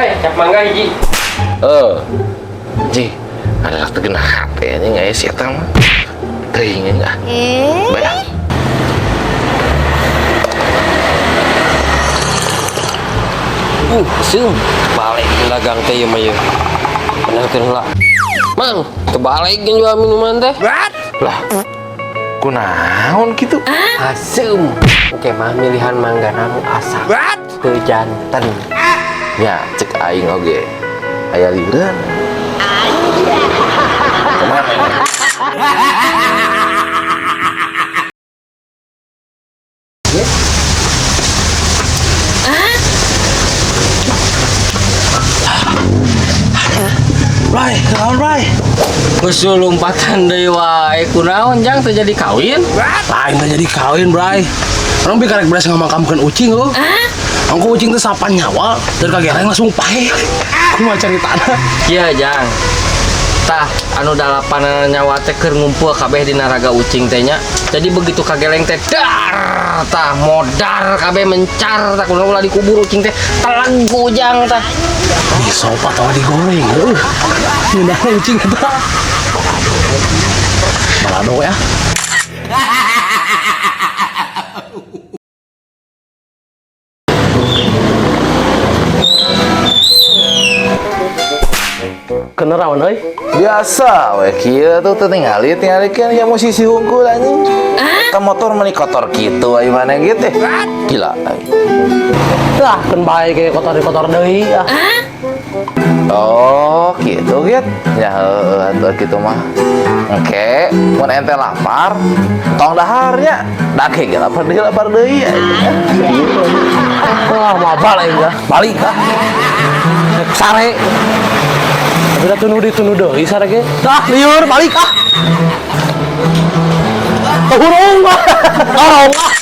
Bray, cap mangga hiji. Eh. Ji, ada teu genah hate anjing aya si eta mah. Teuing anjing ah. Bae ah. Seum. Balik dagang teh ieu mah ieu. Benerkeun heula. Mang, tebalik jeung jual minuman teh. Lah. Kunaon kitu? Haseum. Oke mah milihan mangga nu asak. Teu janten. Nya cek aing oge. Aya liureun. Kemana? Bray, naon, Bray? Geus lompatan deui wae, kunaon, Jang, teu jadi kawin? Lain teh jadi kawin, Bray. Urang bi karek beres ngamakamkeun ucing heuh. Angko ucing teh sapan nyawa, dari kageleng langsung paeh. Kumaha caritana? Iya, Jang. Tah, anu dalapan nyawa teh keur ngumpul kabeh dina raga ucing teh nya. Jadi begitu kageleng teh dar, tah modar kabeh mencar, tah kunaon ulah dikubur ucing teh teleg ku Ujang tah. Di sop atau digoreng heuh. Ngeunah ucing eta. Balado ya. Kenerawan euy. Biasa we kieu tuh teu tingali tingalikeun ya musisi hungkul anjing. Eta motor meuni kotor kitu ayo mana gitu. Gila aing. Lah, keun bae kayak kotor-kotor deui ah. Oh, gitu gitu. Ya heueuh atuh kitu mah. Engke, mun ente lapar, tong dahar nya. Da ge lapar deui anjing. Wah, mabal aing ah. Balik ah. Sare. Tapi dah tunu ditunu deui sare ge. Dah liur balik ah. Hurung ah. Tolong ah.